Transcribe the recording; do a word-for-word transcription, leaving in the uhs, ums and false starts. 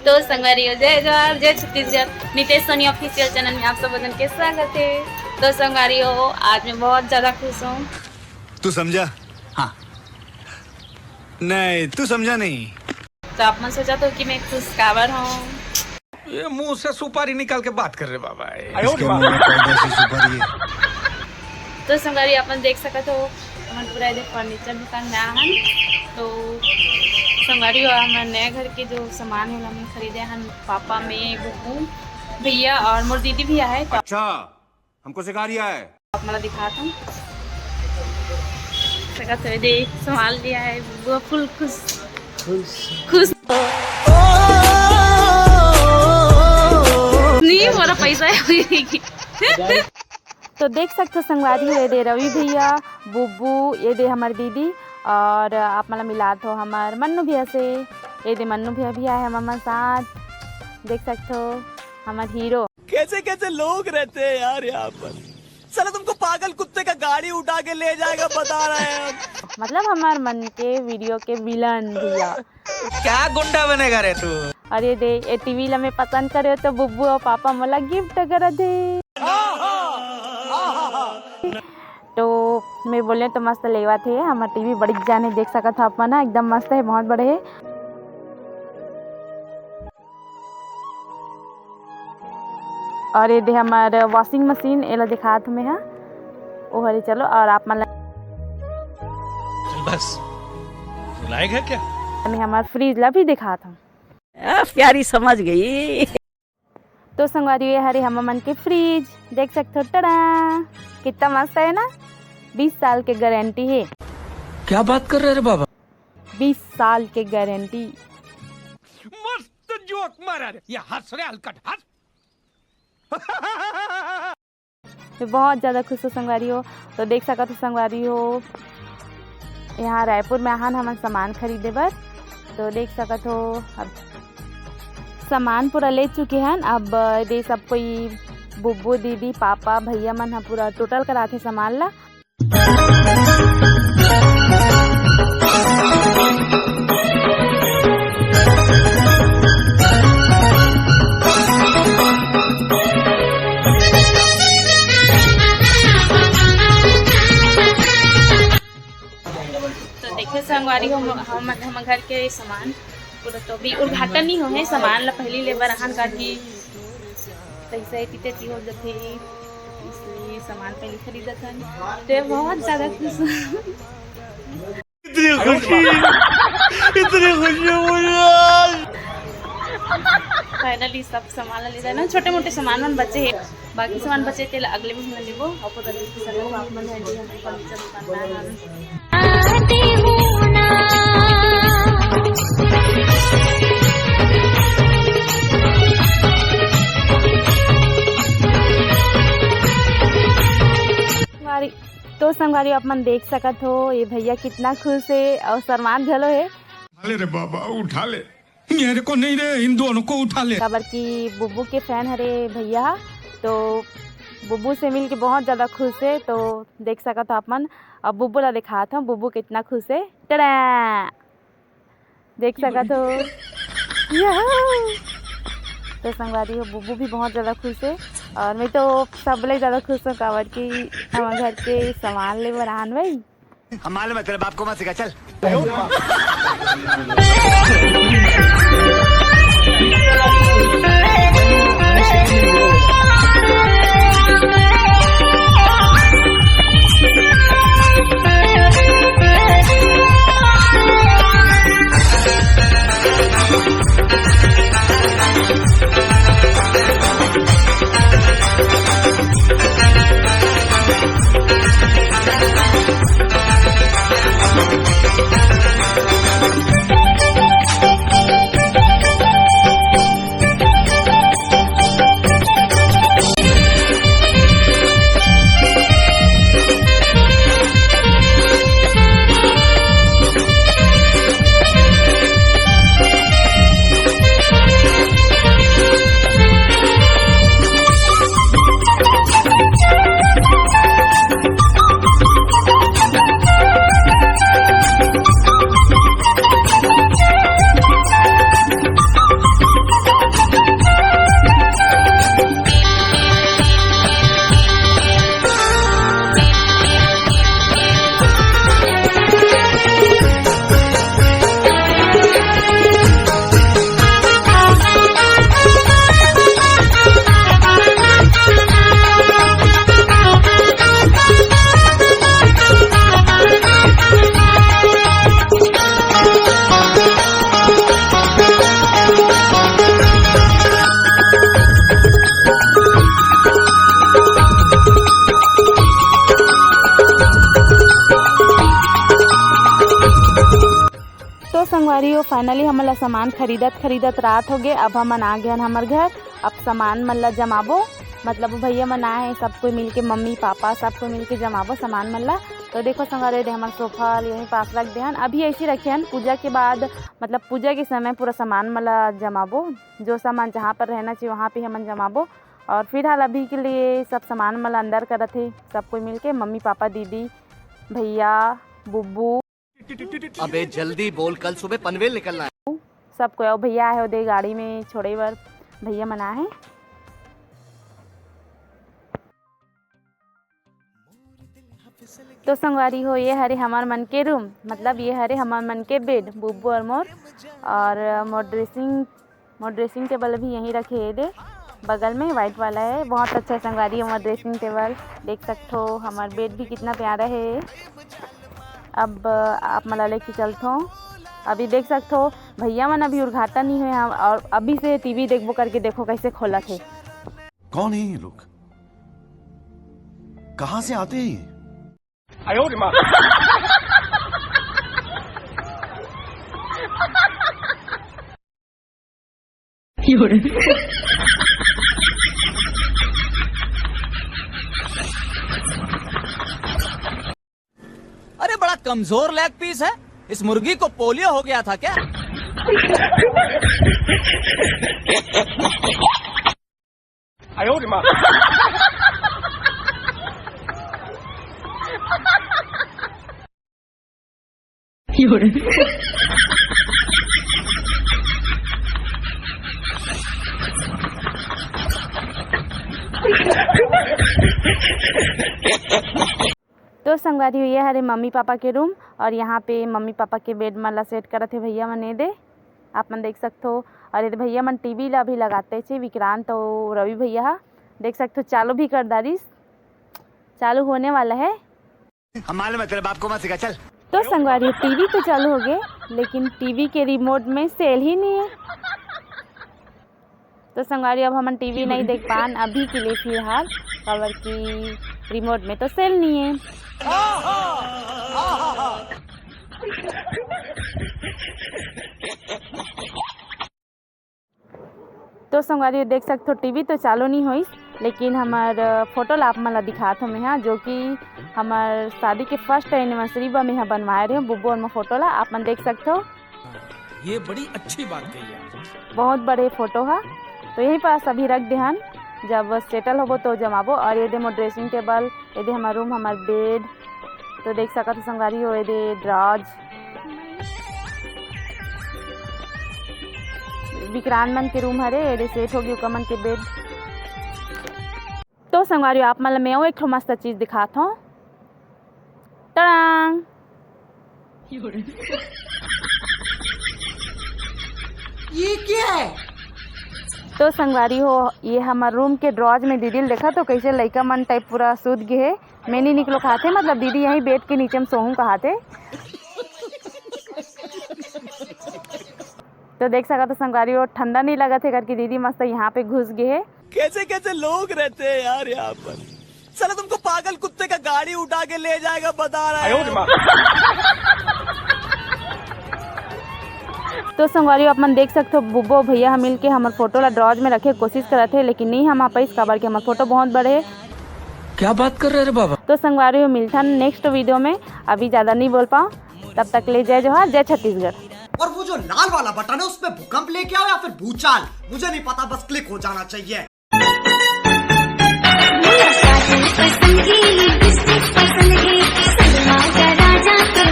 तो संगवारी हो, जय जोहार, जय छत्तीसगढ़। नितेश सोनी ऑफिशियल चैनल में आप सब बंधन के स्वागत है। तो संगवारी हो, आज मैं बहुत ज्यादा खुश हूँ। तू समझा? हाँ। नहीं, तू समझा नहीं। तो आप मन सोचत हो कि मैं खुश काबर हूँ। ये मुंह से सुपारी निकाल के बात कर रहे बाबा। इसके मुंह में कौन सी सुपारी है? तो संगवारी, आप मन देख सकत हो, हमन पूरा एदे फर्नीचर दुकान में आहन। तो संगवारी हो, हमर नया घर के जो सामान हे, हमन खरीदे हन, पापा, मैं, बुबू, भैया और मोर दीदी भी आहे। तो अच्छा, हमको सिखा रिया है। आप मन ला दिखात हन, सकत हो, दे सामान लिया है, बुबू फुल खुश, खुश। नहीं, मोर पैसा है। तो देख सकथो संगवारी हो, एदे रवि भैया, बुब्बू, एदे हमर दीदी, और आप मन ला मिलात हो हमर मन्नू भैया से। एदे मन्नू भैया भी आए हमर मन साथ, देख सकथो हमर हीरो। कैसे कैसे लोग रहते हैं यार यहाँ पर। साला तुमको पागल कुत्ते का गाड़ी उठा के ले जाएगा, बता रहे हैं हम। मतलब हमर मन के वीडियो के विलन भैया। क्या गुंडा बनेगा रे तू? अरे दे, ए टीवी ला मैं पसंद करे तो बुब्बू और पापा मोला गिफ्ट करत हे। तो मैं बोले तो मस्त लेवा थे, हमर टीवी बड़ी जाने देख सकत हो आप मन, एकदम मस्त है, बहुत बड़े है। और ये दे हमर वॉशिंग मशीन, एला दिखात हूँ मैं हा। ओ हरे चलो, और आप मन ला चल बस, लायक है क्या? मैं हमर फ्रिज ला भी दिखात हूँ। आ, प्यारी समझ गई। तो संगवारी, ये हरे हमर मन के फ्रिज, देख सकथो, टड़ा, कितना मस्त है ना। बीस साल के गारंटी है। क्या बात कर रहे रे बाबा? बीस साल के गारंटी। मस्त जोक मारा रे, ये हंस रे हलकट, हंस। मैं बहुत ज्यादा खुश हूँ संगवारी हो। तो देख सकत हो संगवारी हो, यहाँ रायपुर में आहन हमन सामान खरीदे बर। तो देख सकत हो, अब सामान पूरा ले चुके हन। अब दे सब कोई, बुब्बू, दीदी, पापा, भैया मन ह पूरा टोटल कराथे सामान ला। तो देखो संगवारी हो, हम, हम घर के सामान पूरा तो अभी उद्घाटन नहीं हो है, सामान ला पहली ले बर आहन, काकि पैसा एती तेती हो जाथे, इसलिए सामान पहले खरीदत हन। तो ये बहुत ज्यादा खुश हूँ। इतनी खुशी, इतनी खुशी मुझे आज। फाइनली सब सामान ला ले जाना, छोटे मोटे सामान मन बचे हे, बाकी सामान बचे तेला अगले महीना लेबो। अउ पता नहीं कि सब आप मन है जी, हम फर्नीचर दुकान में आना। तो संगवारी, आप मन देख सकत हो, ये भैया कितना खुश हे अउ शर्मात घलो हे। उठा ले रे बाबा, उठा ले। मेरे को नहीं रे, इन दोनों को उठा ले। काबर कि बुब्बू के फैन हरे भैया, तो बुब्बू से मिल के बहुत ज्यादा खुश हे। तो देख सकत हो आप मन, अब बुब्बू ला दिखात हूँ, बुब्बू कितना खुश हे। टड़ा! देख सकत हो। यहू! तो संगवारी हो, बुब्बू भी बहुत ज्यादा खुश हे अउ मैं तो सबले ज्यादा खुश हूँ, काबर कि हमर घर के सामान ले बर आहन भाई। हम मालूम है, तेरे बाप को मत सिखा, चल। अरे, वो finally हमन ला सामान खरीदत खरीदत रात हो गे। अब हमन आ गए हन हमर घर। अब सामान मन ला जमाबो, मतलब भैया मन आए हैं, सब कोई मिलके, मम्मी पापा सब कोई मिलके जमाबो सामान मन ला। तो देखो संगवारी, दे हमर सोफा ल यहीं पास रख दे हन। अभी ऐसे रखे हन, पूजा के बाद, मतलब पूजा के समय पूरा सामान मन ला जमाबो। जो सामान जहाँ पर रहना चाहिए वहाँ पे हमन जमाबो। और फिलहाल अभी के लिए सब सामान मन ला अंदर करत हे, सब कोई मिलके, मम्मी पापा, दीदी, भैया, बुब्बू। अबे जल्दी बोल, कल सुबह पनवेल निकलना है। सब कोई, अउ भैया आए हे ओदे गाड़ी में छोड़े बर, भैया मन आए हे। तो संगवारी हो, ये हरे हमर मन के रूम, मतलब ये हरे हमर मन के बेड, बुब्बू और मोर, और मोर ड्रेसिंग मोर ड्रेसिंग टेबल भी यहीं रखे हे दे बगल में, व्हाइट वाला है। बहुत अच्छा है संगवारी, हमर ड्रेसिंग टेबल देख सकथो। हमर बेड भी कितना प्यारा है। अब आप मन ला लेके चलथो। अभी देख सकथो, भैया मन अभी उद्घाटन नहीं हुए हैं, और अभी से टीवी देखबो करके देखो कैसे खोलत हे। कौन है ये लोग, कहाँ से आते हैं ये? अरे, बड़ा कमजोर लेग पीस है। इस मुर्गी को पोलियो हो गया था क्या? तो संगवारी हो, ये हरे मम्मी पापा के रूम, और यहाँ पे मम्मी पापा के बेड मन ला सेट करत हे भैया मन। ये दे, आप मन देख सकथो। और ये दे भैया मन टीवी ला भी लगाते छे, विक्रांत और रवि भैया हा। देख सकथो, चालू भी कर डारिस, चालू होने वाला है। हम मालूम है, तेरे बाप को मत सिखा, चल। तो संगवारी, टीवी तो चालू हो गए, लेकिन टीवी के रिमोट में सेल ही नहीं है। तो संगवारी, अब हमन टीवी नहीं देख पान अभी के लिए फिलहाल, काबर कि रिमोट में तो सेल नहीं है। तो संगवारी, देख सकथो, टीवी तो चालू नहीं होइस, लेकिन हमर फोटो ला आप मन ला दिखात हो मैं हा, जो कि हमर शादी के फर्स्ट एनिवर्सरी बर मैं हा बनवाए रहे बुब्बू और मैं फोटो ला, आप मन देख सकथो। ये बड़ी अच्छी बात कही आप। बहुत बड़े फोटो हा, तो यहीं पास अभी रख देहन, जब सेटल होबो तो जमाबो। और ये दे मोर ड्रेसिंग टेबल, ये दे हमर रूम, हमर बेड, तो देख सकत हो संगवारी हो, ये दे ड्रॉज, विक्रांत मन के रूम हरे, ये दे सेट हो गई ओकर मन के बेड। तो संगवारी हो, आप मन ला मैं अउ एक ठो मस्त चीज दिखात हूँ। टड़ांग! ये क्या है? तो संगवारी हो, ये हमर रूम के ड्रॉज में दीदी ल देखा तो कैसे लइका मन टाइप पूरा सूत गे हे। मैं नहीं निकलो कहाथे, मतलब दीदी यहीं बेड के नीचे में सोहूं कहाथे। तो देख सकत हो संगवारी हो, ठंडा नहीं लगत हे करके दीदी मस्त यहाँ पे घुस गे हे। कैसे कैसे लोग रहते हैं यार यहाँ पर। साला तुमको पागल कुत्ते का गाड़ी उठा के ले जाएगा, बता रहा है। तो संगवारी हो, आप मन देख सकथो, बुब्बो भैया ह मिल के हमर फोटो ला ड्रॉज में रखे के कोशिश करत हे, लेकिन नहीं हम आ पाइस, काबर के हमर फोटो बहुत बड़े हे। क्या बात कर रहे रे बाबा? तो संगवारी हो, मिलथन नेक्स्ट वीडियो में, अभी ज्यादा नहीं बोल पाओ, तब तक ले जय जोहार, जय छत्तीसगढ़। और वो जो लाल वाला बटन है, उसमें भूकंप लेके आओ या फिर भूचाल, मुझे नहीं पता, बस क्लिक हो जाना चाहिए। मुलाकात पसंद की, लिपस्टिक पसंद की, सलमा का राजा के